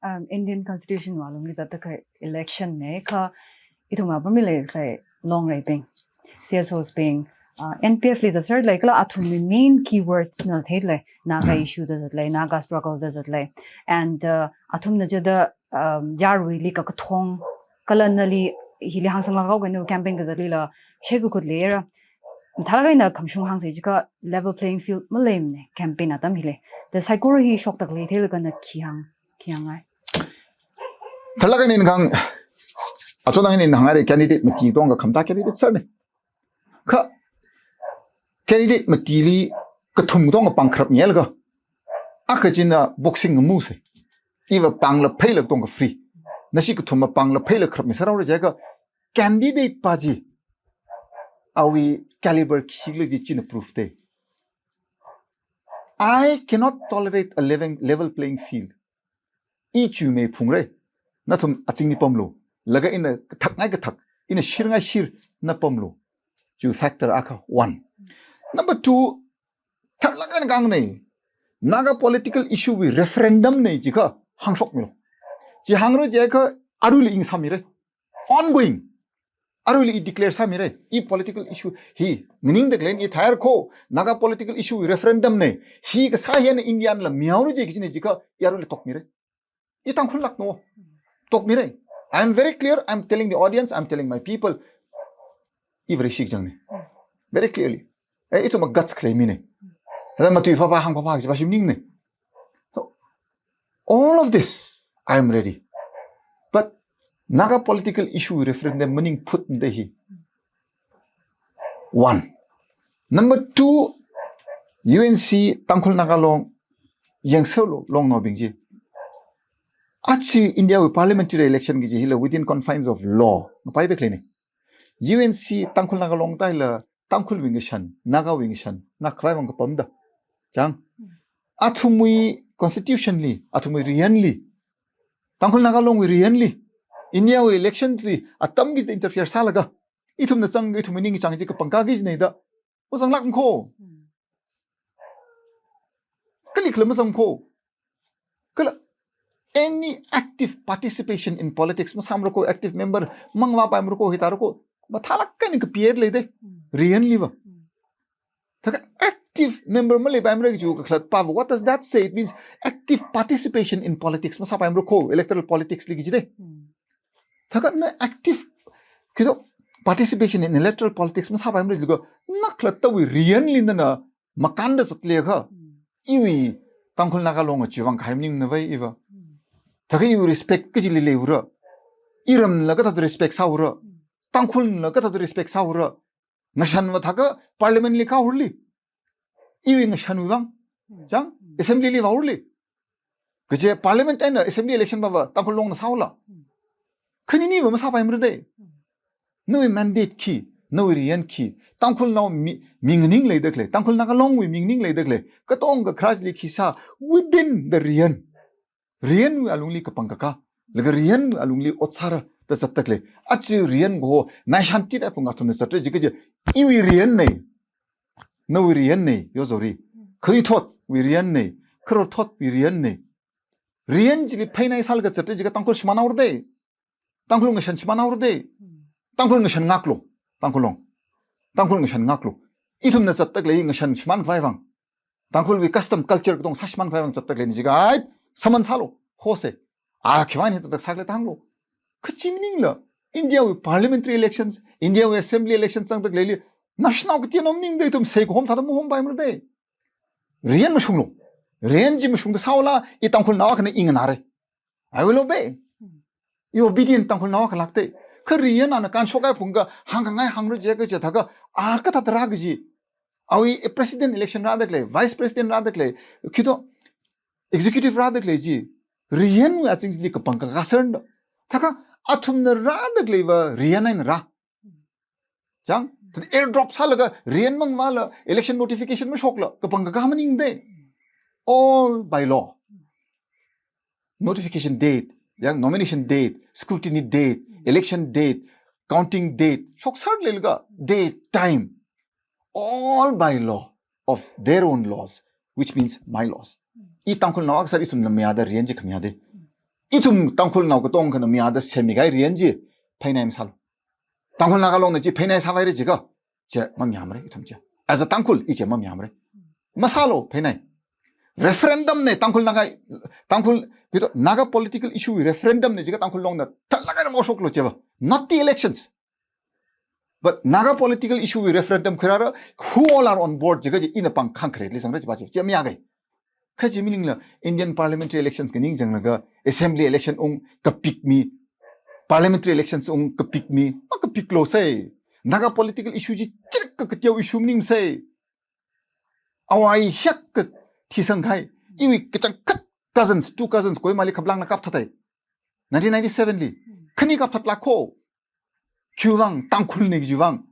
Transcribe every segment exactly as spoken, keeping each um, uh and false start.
Um, Indian Constitution wui alungli zatda khalei election na kha, ithum apam hili khalei Longreibing, C S Os bing, uh, N P F li zatserlei kala athumwui main keywords na theilei, Naga issue da zatlei, Naga struggle da zatlei. And, uh, athumna jida, um, yaruili kakathong, kala nali hili hāngsanglaga haokha na campaign kazatlila, shekakhutlila. Mathālāk eina khamashung hāngsa jiakha level playing field maleimana campaign atam hili. Da saikora hi shokda khalei theilaga na khi hāng, khi hāngngai. Tharlāk eina ina kahāng, achon eina ina hāngngaira candidate mati katonga khamatā candidate sārna. Kha candidate matili kathum katonga pāng kharapmilaga, akha china boxing ngamusa. Iva pāngla pheila katonga free. Nashi kathumva pāngla pheila kharapmi sāhaora jiakha candidate pa chi, awui caliber khikhala chi china proof da. I cannot tolerate a level, level playing field. I chuimei phungra. Nathum azingli pamlu. Laga ina kathakngai kathak, ina shirngai shir, na pamlu. Chi factor akha, one. Number two, tharlāk eina kahāngna, Naga political issue wui referendum na jiakha hāngshokmilu. Chi hāngra jiakha aruili ina sāmira. Ongoing. Aruili i declare sāmira. I political issue hi nganingda khalei, i theihaira kho, Naga political issue wui referendum na. Hi kasā hi eina India nala mihaora ji kajina jiakha, i aruili tokmira. I Tangkhul lāk no. Tokmira. I am very clear, I am telling the audience, I am telling my people. I Vareshi kachangna. Very clearly. Eh, ithum guts khalei mina. Hada matui phapha hāng phapha kaji pa shim maningna. So, all of this, I am ready. But Naga political issue referendum maning phutda hi. One. Number two, U N C Tangkhul Naga Long, yangserlu, longnaobing chi. Achi India wui parliamentary election kaji hila within confines of law ngapaida khaleina. U N C Tangkhul Naga Long taila Tangkhulwui ngashan, Nagawui ngashan ngākkhavai vang kapamda. Chang. Athumwui constitution li, athumwui riyanli, Tangkhul Naga Longwui riyanli, India wui election li atam kachida interfere sālaga, ithumna zang, ithumwui ningkachāng chi kapangkā kajina da, mazanglākma kho. Kalikla mazang kho. Kala any active participation in politics masāmara kho, active member mangvāpaimara kho, hithāra kho, mathālāk eina kapida leida. Riyanliva. Thākha active member maleipaimara kaji kakhalat pava, what does that say? It means active participation in politics masāpaimara kho, electoral politics li kajida. Thākha na active, khi to, participation in electoral politics masāpaimara jiakha, na khalattawui riyanli nana makānda zatleiakha, iwui Tangkhul Naga Long chiwui vang kahai maningmana vai iva. Thākha iwui respect kajili leihaora. Iramla kathāda respect sāhaora. Tangkhulnala kathāda respect sāhaora. Ngashanva thākha parliament li kahorli, iwui ngashanwui vang. Chang, assembly li vāhorli. Kaje parliament eina assembly election pava Tangkhul Longna sāhaola. Khaniniva masāpaimara da. Nawui mandate khi, nawui riyan khi, Tangkhulnao mi, mi nganing leida khalei, Tangkhul Naga Longwui mi nganing leida khalei, katonga kharā chili khi sā, within the riyan. Riyanwui alungli kapangkakā, laga riyanwui alungli ot sāra da zatda khalei. Achi riyan kaho, naishanti da phung athumna zatra jiakha chi, iwui riyanna, nawui riyanna, yozorei. Khanuithotwui riyanna, kharorthotwui riyanna. Riyan chili pheinai sālaga zatra jiakha Tangkhul shimānhaora da. Tangkhul ngashan shimānhaora da. Tangkhul ngashan ngāklu, Tangkhul Long. Tangkhul ngashan ngāklu. Ithumna zatda khalei ngashan shimānkhavai vang, Tangkhulwui custom culture katonga sāshimānkhavai vang zatda khaleina jiakha, ai, sāman sālu, hosa. A, khiwuivang hithāda sākhala da hānglu. Kha chi maningla, India wui parliamentary elections, India wui assembly elections zangda khaleili, naoshinao kateonao maningda ithum seihom thāda mahompai mara da. Riyan mashunglu. Riyan chi mashungda sāhaola, i Tangkhulnao akhana i nganāra. I will obey. I obedient Tangkhulnao akha lāka da. Kha riyan ana kānshokhai phungkha, hāngkhangai hāngra jiakha chi thākha, a kathāda rā kaji. Awui president election rāda khalei, vice president rāda khalei, khi to executive rāda khalei chi, riyanwui azingli kapangkakā sārna. Thākha athumna rāda khaleiva riyan eina rā. Chang, airdrop sālaga riyan mangvāla election notification mashokla kapangkakā maningda. All by law. Notification date, yang nomination date, scrutiny date, election date, counting date, shoksar leilaga date, time, all by law of their own laws, which means my laws. I Tangkhulnao akha sāda ithumna mayāda riyan chi khamayā da. Ithum Tangkhulnao katongkhana mayāda semmi kahai riyan chi pheinai masālu. Tangkhul Naga Longna chi pheinai sāvaira jiakha, chi mamayāmara ithum chi. As a Tangkhul, i chi mamayāmara. Masālu pheinai. Referendum na Tangkhul Naga, Tangkhul, kito, Naga political issue referendum na jiakha Tangkhul Longna thālāk eina mashoklu chiva. Not the elections. But Naga political issue wui referendum khuirāra, who all are on board jiakha chi ina pāng khangkharetli zangra chiva chi, chi mayākahai. Kha chi maningla Indian parliamentary elections kha ningchānglaga, assembly election ung kapik mi, parliamentary elections ung kapik mi, makapiklu sai. Naga political issue chi chirka kateo issue maningsai. Awui hek kathisang kahai, iwui kachangkhat cousins, two cousins, Kohimali khaplangla kapthathai. Nineteen ninety-seven li. Khani kapthatlākho. Khiwuivang, Tangkhulna khiwuivang.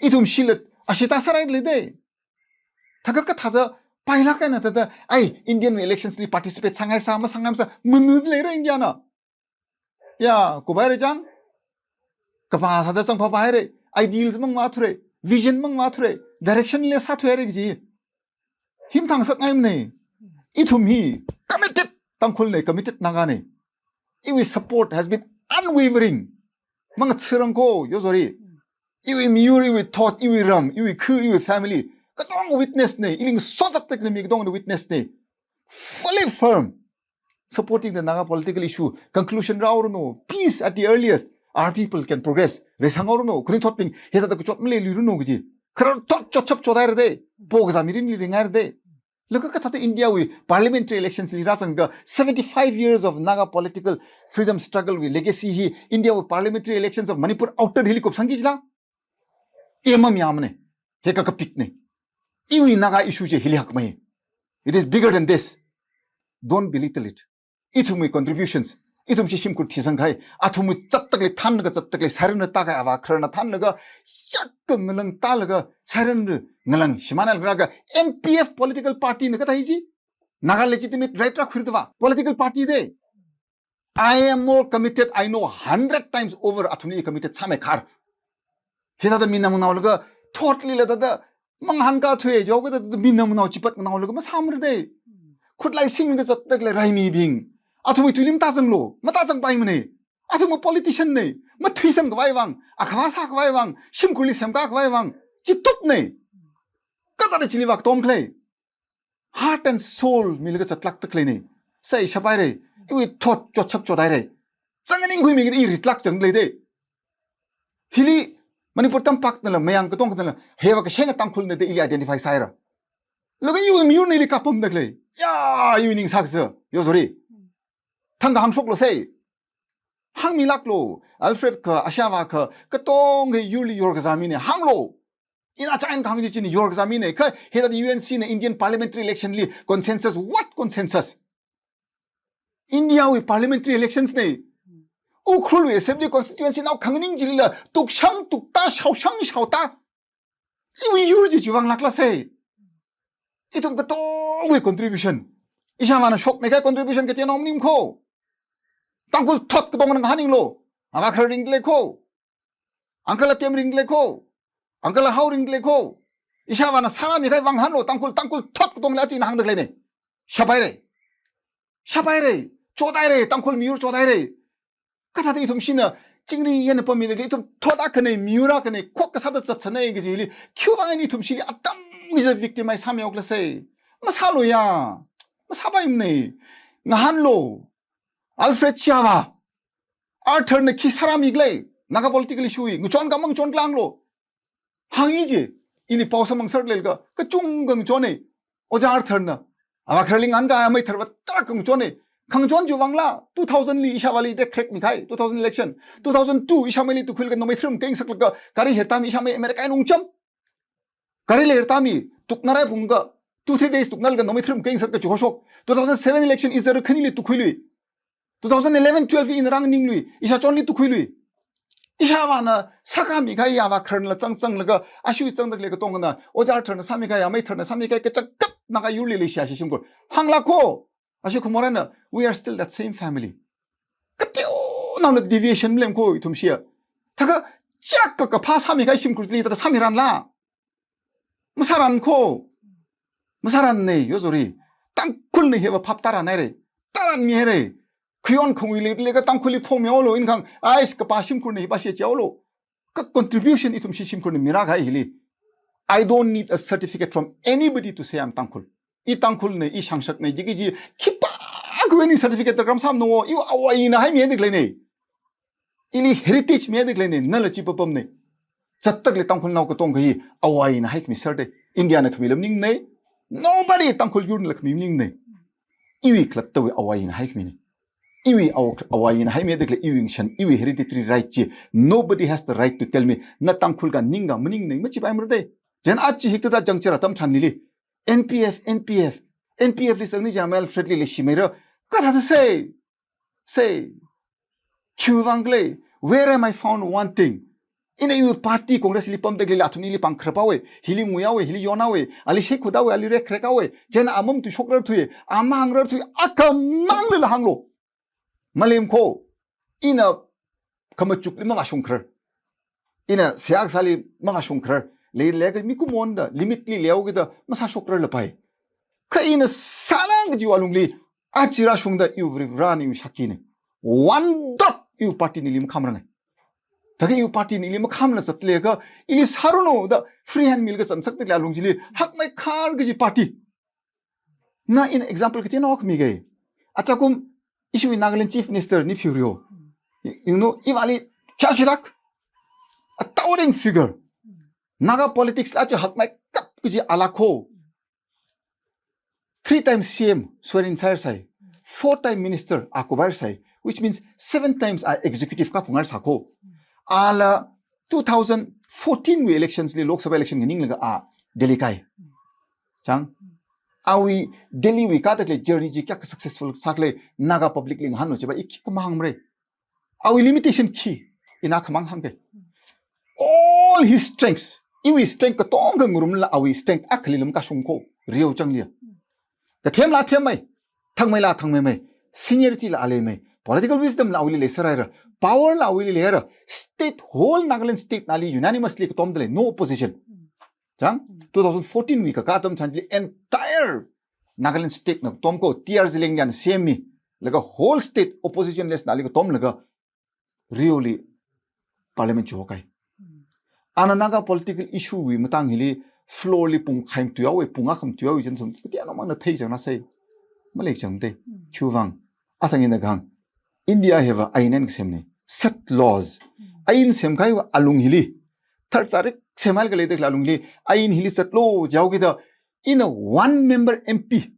Ithum shila, ashita sārai lei de. Thākha kathāda, pailāk eina thāda, ai, Indian elections li participate sāngaisa, masāngai masā, manut leira India na. Ya, kubai re chang. Kapā thāda chang phapai re. Ideals mang mathura. Vision mang mathura. Direction le sāthuira kaji. Himthang sakngaimana. Ithum hi committed Tangkhulna, committed Nagana. Iwui support has been unwavering. Mangatsarangkho, yozorei. Iwui miyur, iwui thot, iwui ram, iwui khu, iwui family. Katong witness na, iling sozat tekna mi katong witness na. Fully firm. Supporting the Naga political issue, conclusion rāhaoranu, peace at the earliest, our people can progress. Reisang haoranu, kharing thotbing, hithāda kachot maleiluiranu kaji. Khararthot chotchap chothaira de, po kazā mirinli ringaira de. Laga kathāda India wui parliamentary elections li rāzangakha seventy-five years of Naga political freedom struggle wui legacy hi India wui parliamentary elections of Manipur outer hili kupsangki jila? Ema mayāmana. Heka kapikna. Iwui Naga issue chi hili hakmei. It is bigger than this. Don't belittle it. Ithumwui contributions, ithum chi shimkhur thisang kahai, athumwui zattakli thanlaga zattakli, sairan tākahai avā khararna thanlaga, yakka ngalang tālaga, sairan ngalang shimānna laga, N P F political party na kathā chi, Naga legitimate right rākhuida va, political party de. I am more committed, I know, hundred times over athumli committed sāmei khar. Hithāda mi namunao laga, thotlila thāda, mangahānkathui, jokada thāda mi namunao chipat nganao laga, masāmara de. Khutlai singda zattakli raimibing. Athumwui tuilim tāzanglu, matāzangpaimana. Athumwui politician na, mathuisang khavai vang, akhavā sā khavai vang, shimkhurli semkā khavai vang, chitutna. Kathāda chili vak tom khalei. Heart and soul milaga zatlāk taklei ni. Sai shapai re. Iwui thot chotchap chothaire. Zangnganing khuimi kida i ritlāk chang lei de. Hili Manipur tampaknala, Mayang katongkhanala, heva kashenga Tangkhulna da ili identify sāhaira. Laga iwui miyurna ili kapam taklei. Ya, iwui ning saksa. Yo, sorry. Thangkha hāngshoklu sai. Hāngmilāklu. Alfred kha, Ashava kha, katonga yurli yorkazā mina. Hānglu. Ina chān kahāng chi china yorkazā mina, kha hithāda U N C na Indian parliamentary election li consensus, what consensus? India wui parliamentary elections na. Ukhrul wui assembly constituency nao khanganing chilila, tukshang tukta, shaoshang shaota. Iwui yur chi chiwui vang lākla sai. Ithum katongwui contribution. Ishavana shokmi kahai contribution kachi nom nim kho. Tangkhul thot katongna ngahāninglu. Ava khara ringdalei kho. Uncle Atem ringdalei kho. Uncle Ahao ringdalei kho. Ishavana sārāmi kahai vang hānglu, Tangkhul, Tangkhul thot katongla china hāngdaklei ni. Shapai re. Shapai re. Chothaire, Tangkhul miyur chothaire. Kathāda ithum shina, chingri yana pamida, ithum thot akhana, miyur akhana, khok kasāda zatsana kajili, khiwui vang ithum shili atam kajila victimize sāmihaokla sai. Masālu ya. Masāpaimana. Ngahānlu. Alfred Chiava, Arthur na khi sārāmi khalei, Naga political issue hi, ngachon kha mangachon khala hānglu. Hāngi chi, ili pao samphang sālakha, kachungkha ngachon e, Ojā Arthur na, ava khara ling an ka amei tharva tarākha ngachon e, khangachon chiwui vangla, two thousand li Ishavali de crack mi kahai, two thousand election, two thousand two Ishameili tukhuilaga nomeithrim keng saklaga, gari hertami Ishamei America in ungcham. Gari leitami, tuknarai phungkha, two, three days tuknalaga nomeithrim keng sat kachu hoshok. Two thousand seven election Izar khanili tukhuilui. Two thousand eleven twelve ina rāngninglui, ishachonli tukhuilui. Ishavana sākāmi kahai ava kharanla zangzanglaga, ashui zangdaklei katongna, Ojā Arthur na sāmi kahai, amei Arthur na sāmi kahai, kachangkhat Naga yurli leishiya shishimkhur. Hāngla kho, ashui khumorana, we are still that same family. Kateonaona deviation malem kho ithum shia. Thākha chak kha kaphā sāmi kahai shimkhurli thāda sāmiranla. Masāran kho. Masāran ne, yo sorry. Tangkhulna heva phap tāran haire. Tāranmihaire. Khayon khangui leilakha Tangkhulli phongmihaolu, ina kahāng, ais, kapā shimkhurna hi pāshi chihaolu. Ka contribution ithum shi shimkhurna mirākahai hili. I don't need a certificate from anybody to say I'm Tangkhul. I Tangkhulna, i shangshakna, jiki ji, khipākhawui eina certificate darkar masāmana, iwui āwo āyina haimihaida khaleina. Ili heritage mihaida khaleina, nala chi papamna. Zatda khalei Tangkhulnao katonga hi āwo āyina haikhami serde. India na khami lam maningmana. Nobody Tangkhul yurna la khami maningmana. Iwui khalattawui āwo āyina haikhamina. Iwui āwo, āwo āyina haimihaida khalei iwui ngashan, iwui hereditary right chi. Nobody has the right to tell me, na Tangkhul ka ningka maningmana, machipaimara da. Chieina aja hikathāda jangchara atam tharan hili N P F, N P F, N P F li sangni jam Alfred li leishimeira. Kathāda sei, sei. Khiwuivang khala, where am I found wanting? Ina iwui party Congress li pamda khaleila athumli pāngkharap haowa, hili nguihaowa, hili yonhaowa, ali shekhuda haowa, ali rekharek haowa, chieina amam tu shokrarthuiya, amang rarthui, akhamang lila hānglu. Malem kho, ina khamachukli mavāshungkharar. Ina seihā kasāli mavāshungkharar. Leilakha mikumonda, limit li leihaokida, masāshokrarlapai. Kha ina sāna kajiwui alungli, aja rāshungda iwui Varivarana iwui shakina. One dot iwui party na ili makhamranga. Thākha iwui party na ili makhamla zatlakha, ili sāranu da free hand milaga zangsakda khalei alung chili, hakmeikhar kaji party. Na ina example kateonao akha miga. Achakum ishiwui Nagaland Chief Minister Neiphiu Rio. You, you know, iva ali kayāshilāk. A towering figure. Naga politics la aja hakmeikap kaji ala kho. Three times C M swear in sāhaisai. Four time minister a kuphaisai. Which means seven times a executive kaphungaisā kho. Ala two thousand fourteen wui elections li Lok Sabha election nganinglaga a Delhi kai. Chang. Awui Delhi wui katak khalei journey chi kayākha successful sākhala Naga public li ngahānlu chiva i khikha mahāngmara. Awui limitation khi, ina khamang hāngga. All his strengths, iwui strength katonga ngarumla awui strength akhali lam kashung kho, Rio changli. Kathemla themmei, thangmeila thangmeimei, seniority la aleimei, political wisdom la awuili leisāhaira, power la awuili leihaira, state, whole Nagaland state nali unanimously katomda lei, no opposition. Chang, two thousand fourteen wui kakā atam tharan chili entire Nagaland state na katom kho, T R Zelianglian C M mi, laga whole state opposition less nali katomlaga, Rio li parliament chi hokai. Ana Naga political issue wui matang hili floor li pung akha matuihaowa, pung akha matuihaowa, chieina sum, kateonao mangna theichang na sei. Maleikachang da. Khiwuivang, athang ina kahāng, India hiva ain eina kasemna. Set laws. Ain semkahaiwui alung hili, tharcharik semhailaga leida khalei alung hili, ain hili zatlu jihaokida, ina one member M P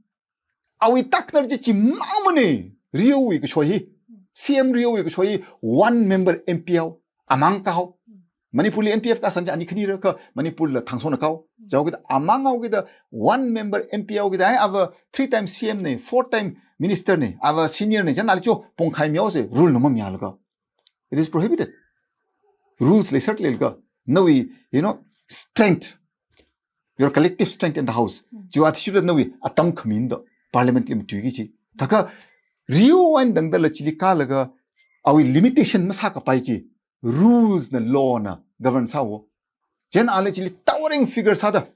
awui taknar chi chimangmana, Rio wui kashoi hi. C M Rio wui kashoi hi one member M P hao, amang kahao. Manipur li N P F kasang chi ani khanira kha Manipur la thangshona kahao. Jihaokida amang haokida one member M P haokida, ai, ava three time C M na, four time minister na, ava senior na, chieina ali chi pung akha mihaosa, rule na mamiyalaga. It is prohibited. Rules leisālaga, nawui, you know, strength, your collective strength in the house. Chiwui athishurda nawui atam khaminda parliament li matuiki chi. Thākha Rio eina tangdala chili kalaga awui limitation masākapai chi, rules na law na govern sāhaowa. Chieina ala chili towering figure sāda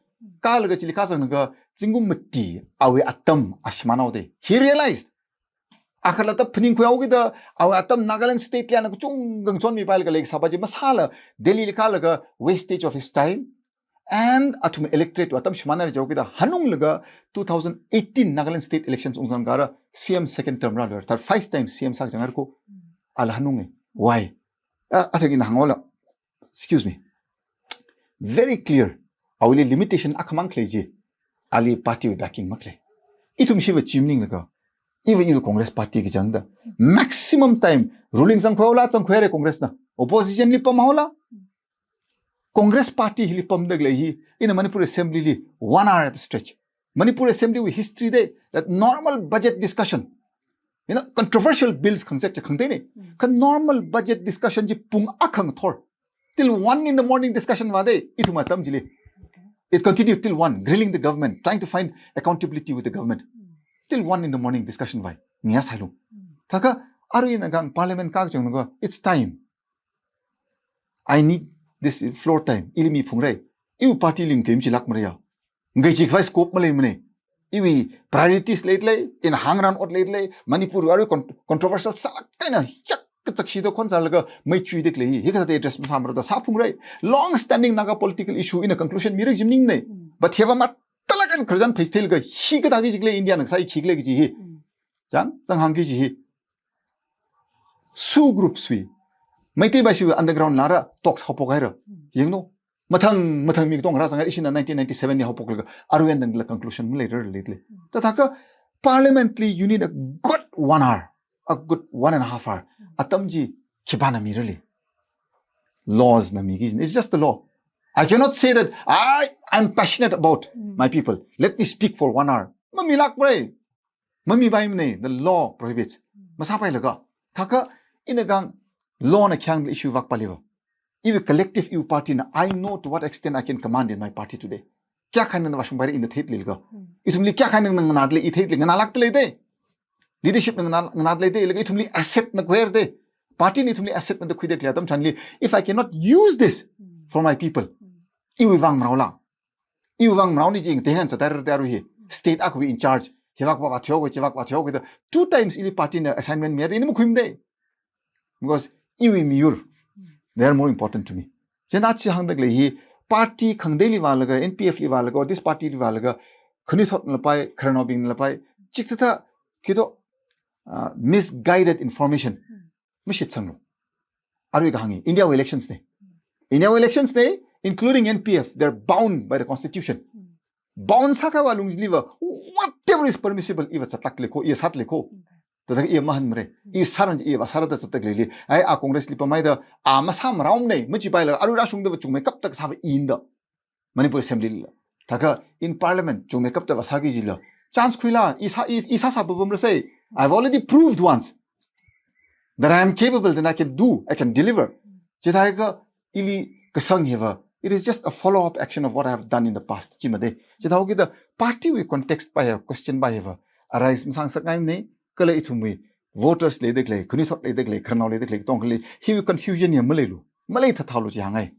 kalaga chili kazanglaga zingkum mati awui atam ashimānhaoda. He realized. Akhalatta phaningkhui haokida, awui atam Nagaland state liana kachungkha ngachonmipailaga leikasāpa chi masāla, Delhi li kalaga wastage of his time, and athum electorate wui atam shimānhaira jihaokida, hanunglaga two thousand eighteen Nagaland state elections ungzangkara, C M second term rāluira, third five times C M sākazanghaira kho, ala hanunga. Why? A, athang ina hānghaola. Excuse me. Very clear. Awuili limitation akhamang khalei chi, ali party wui backing makhalei. Ithum shiva chi maninglaga, iva iva Congress party kachangda, maximum time ruling zangkhuihaola, zangkhuihaira Congress na. Opposition li pamhaola, Congress party hili pamda khalei hi, ina Manipur Assembly li one hour at a stretch. Manipur Assembly wui history da, that normal budget discussion, you know, controversial bills khangazek chi khangateina. Kha normal budget discussion chi pung akha ngathor, till one in the morning discussion vāda, ithum atam chili. It continued till one, grilling the government, trying to find accountability with the government. Till one in the morning discussion vāi, ngayā sailu. Thākha, arui ina kahāng parliament kakachang nunga, it's time. I need this floor time. Ili miphungra. Iwui party li ngakei machilākmara ya. Ngakei chikhavai scope maleimana. Iwui priorities leidalei, ina hāngran ot leidalei, Manipur wui arui con-, controversial sālāk eina hiyākha chakshida khon sālaga mei chuida khalei hi, hikathāda address masāmara da sāphungra. Long standing Naga political issue ina conclusion mira kaji maningmana. Mm. But hiva matalak eina khararchan pheichitheilaga hikathā kaji khalei India na kasā hi khi khalei kaji hi. Mm. Chang, chang hāngki kaji hi. SoO groups wui, Meitei Vaishya wui underground la rā talks haophok haira. Mm. Yanglu. Mathang, mathang mi katonga rāzang haira, ishina nineteen ninety-seven li haophoklaga, aruiyan tangla conclusion maleirarlei. Mm. Thāthākha parliament li you need a good one hour, a good one and a half hour. Mm. Atam chi khipāna mirarlei? Laws na miki. It's just the law. I cannot say that I am passionate about Mm. my people. Let me speak for one hour. Mamilākmara. Mamipaimana, the law prohibits. Mm. Masāpailaga. Thākha ina kahāng law na khayang issue vak paliva. Iwui collective iwui party na, I know to what extent I can command in my party today. Kayākha nana vāshungpaira ina theilakha. Mm. Ithumli kayākha nana nganādalei i theilakha, nganālākdalei da. Leadership na nganā, nganādalei da, laga ithumli asset na khuira da. Party na ithumli asset na da khuida khalei atam chānli, if I cannot use this Mm. for my people, Mm. iwui vang maraola. Iwui vang maraona chi ing tengan sāthaira da arui hi. State akhawui in charge. Hivak va va theo ko, chivak va theo ko da. Two times ili party na assignment mira da, ina makhuimada. Because iwui miyur, they are more important to me. Chieina chi hāngda khalei hi, party khangateili vālaga, N P F li vālaga, or this party li vālaga, khanuithotnala pai, khararnaobingnala pai, chikathā, khi to, uh, misguided information. Mashitsanglu. Arui kahāng hi, India wui elections na. India wui elections na, including N P F, they're bound by the constitution. Bound sākahaiwui lungli va, whatever is permissible, iva zatlāklei ko, i sātlei ko. Thāda i mahānmara. I sāran iva sāra da zatda khalei. Ai, a Congress li pamhaida, a masāmaraomana, machipaila, arui rāshungda va chungmeikapta kasā va ina da. Manipur Assembly la. Thākha in parliament chungmeikapta va sāki kajila. Chance khuila, i sā, i, i sāsā papamrasai. I've already proved once that I am capable, then I can do, I can deliver. Chithākha ili kasang hiva, it is just a follow-up action of what I have done in the past. Chimada. Chithākida party wui context pa hiva, question pa hiva arise masāngasakngaimana, kala ithumwui voters leida khalei, khanuithot leida khalei, khararnao leida khalei, tongkhali, hiwui confusion ya maleilu. Maleithathaolu chi hāngngai.